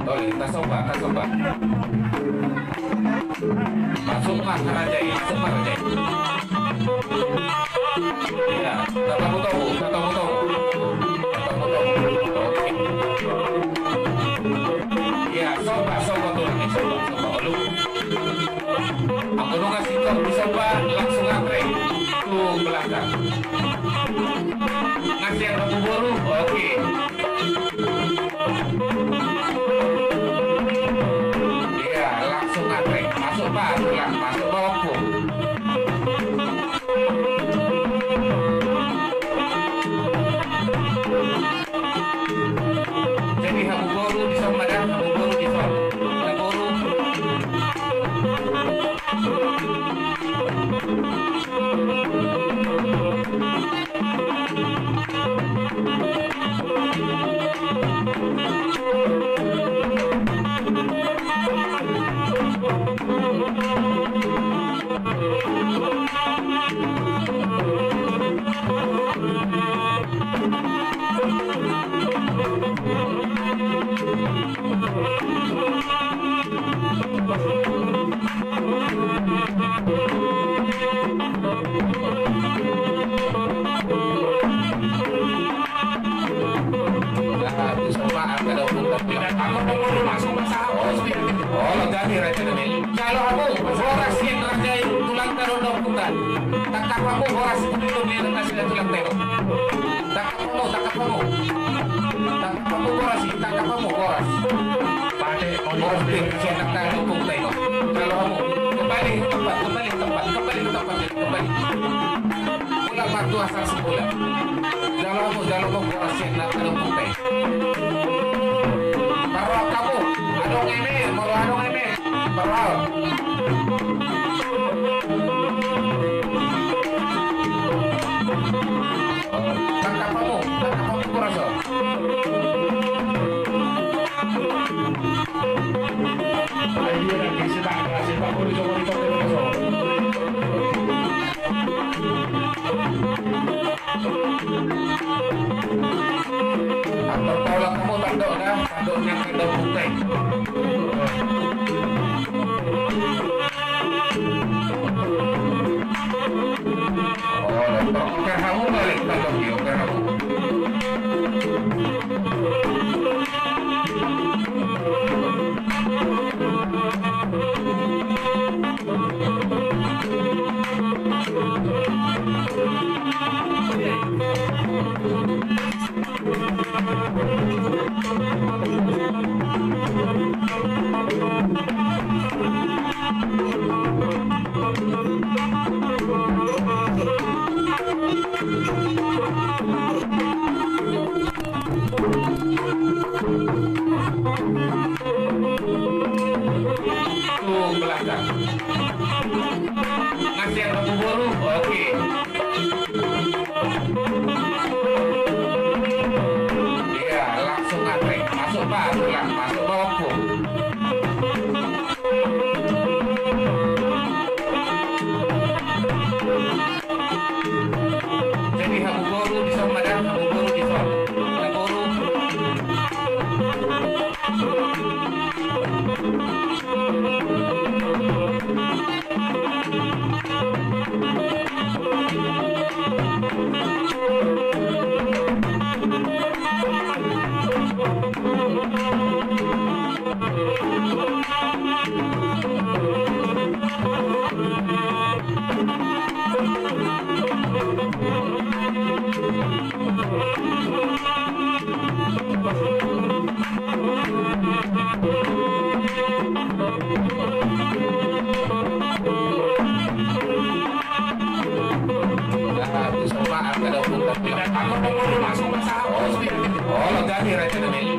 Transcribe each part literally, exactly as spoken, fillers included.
Oi, tasomba, tasomba. Masuk ma, Raja i, masuk ma, Raja i. Iya, tatamu-tamu, tatamu-tamu. Tatamu-tamu. Oke. Iya, somba, somba tulang i, somba, somba. Olo. Anggo nunga singkop disomba, langsung antre tu belakang. Nunga siap hamu boru? Oke. Iya, langsung antre. Masuk ma tulang, masuk ma ompu. Jadi hamu boru dison ma da, hamu boru dison. Hamu boru. Jalo hamu boras sian raja i, tulangta do na ompunta. Tangkap hamu boras i, tulangta i. Tangkap hamu, tangkap hamu. Tangkap hamu boras i, tangkap hamu boras. Boras i, sian na ompunta i. Jalo hamu. Kembali ke tempat, kembali ke tempat, kembali ke tempat, kembali. Ulang waktu asal semula. Jalo hamu, jalo hamu boras sian na ompunta i. Parrohahon hamu, adong eme, molo adong eme, parrohahon. Tangkap hamu, tangkap hamu boras on. Antong tolak hamu tandok na, tandok na, tandok putih. Oh, oker hamu balik, tandok i, oker hamu. Tu belakang. Nunga siap hamu boru? Oke. Iya, langsung antre. Masuk ma tulang, masuk ma ompu. Jadi hamu boru dison ma da, hamu boru dison. Hamu boru.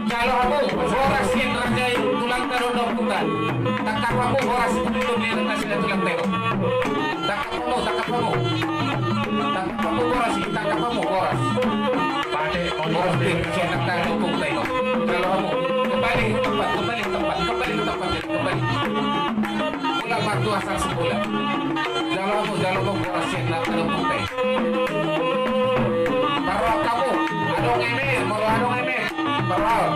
Jalo hamu boras sian raja i, tulangta do na ompunta. Tangkap hamu boras i, tulangta i. Tangkap hamu, tangkap hamu. Tangkap hamu boras i, tangkap hamu boras. Boras i, sian na ompunta i. Jalo hamu. Kembali ke tempat, kembali ke tempat, kembali ke tempat, kembali. Ulang waktu asal semula. Jalo hamu, jalo hamu boras sian na ompunta i. Parrohahon hamu, adong eme, molo adong eme, parrohahon.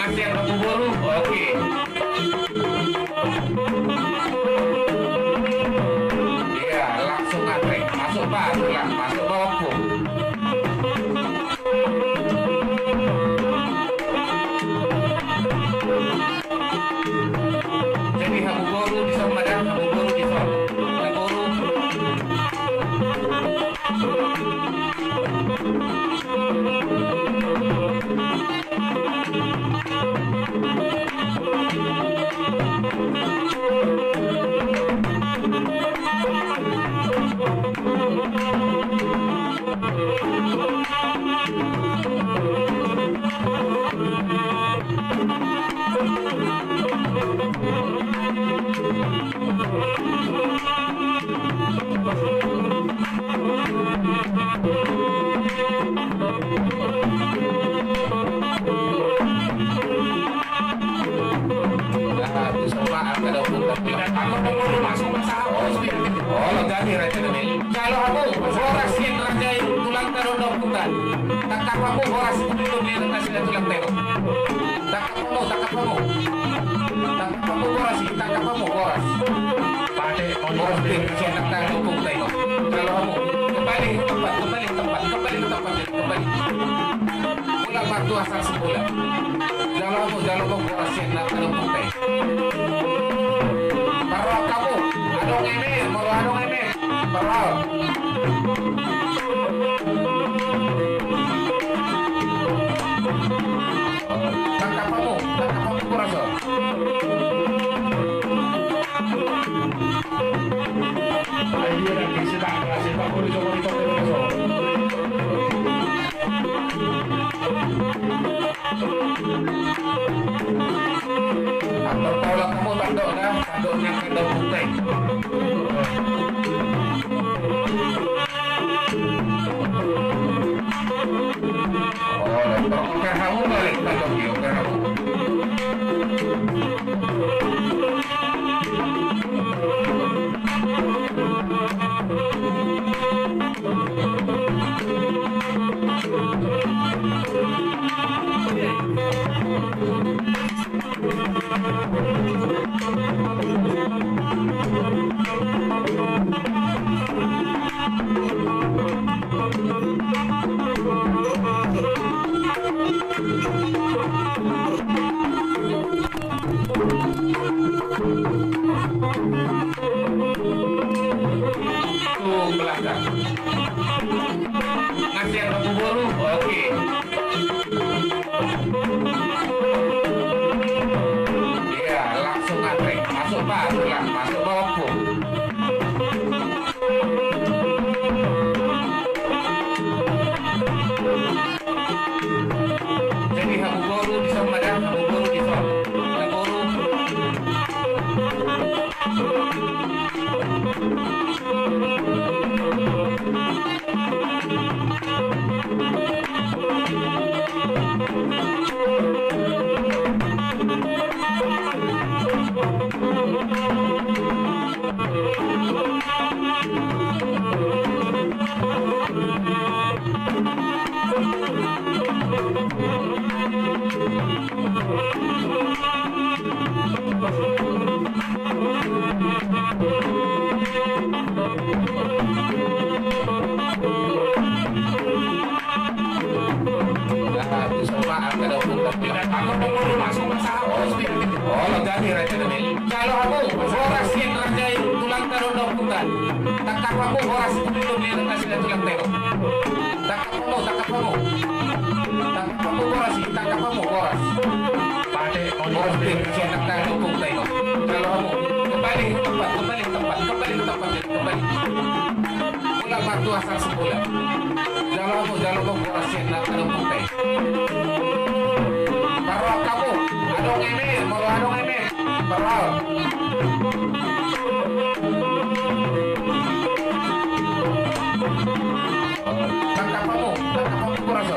Nasihat Ompu Boru, oke. Iya, langsung antre. Masuk, Pak, tulang. Masuk, Pak Ompu. Jadi, Ompu Boru di son, madam, Ompu Boru di son. Ompu Boru. Jalo hamu horas sian raja i, tulang ta do, Ompu ta. Tangkap hamu horas, tulang ta i. Tangkap hamu, tangkap hamu. Tangkap hamu horas i, tangkap hamu horas. Horas sian raja i, tulang ta i. Jalo hamu. Kembali ke tempat, kembali ke tempat, kembali ke tempat, kembali. Mulak martua asal semula. Jalo hamu, jalo hamu horas sian raja i, tulang ta i. Parrohahon hamu, adong eme, molo adong eme. Parrohahon. Tangkap hamu, tangkap hamu horas. Atur paulak hamu tandok na, tandok na tandok putih. Oh, tandok. Oke, hamu balik tandok, oke, hamu. Tuh, belakang. Nasihat Ompu Boru, oke. Iya, langsung antre. Masuk, Pak, tulang. Masuk, Pak Ompu. Jadi, Ompu Boru di son, madam, Ompu Boru di son. Ompu Boru. Jalo hamu horas sian raja i, tulang ta do, Ompu ta. Tangkap hamu horas, tulang ta i. Tangkap hamu, tangkap hamu. Tangkap hamu horas i, tangkap hamu horas. Horas sian raja i, Ompu ta i. Jalo hamu. Kembali ke tempat, kembali ke tempat, kembali ke tempat, kembali. Mulak martua asal semula. Jalo hamu, jalo hamu horas sian raja i, Ompu ta i. Parrohahon hamu, adong eme, molo adong eme. Parrohahon. Tangkap hamu, tangkap hamu horas.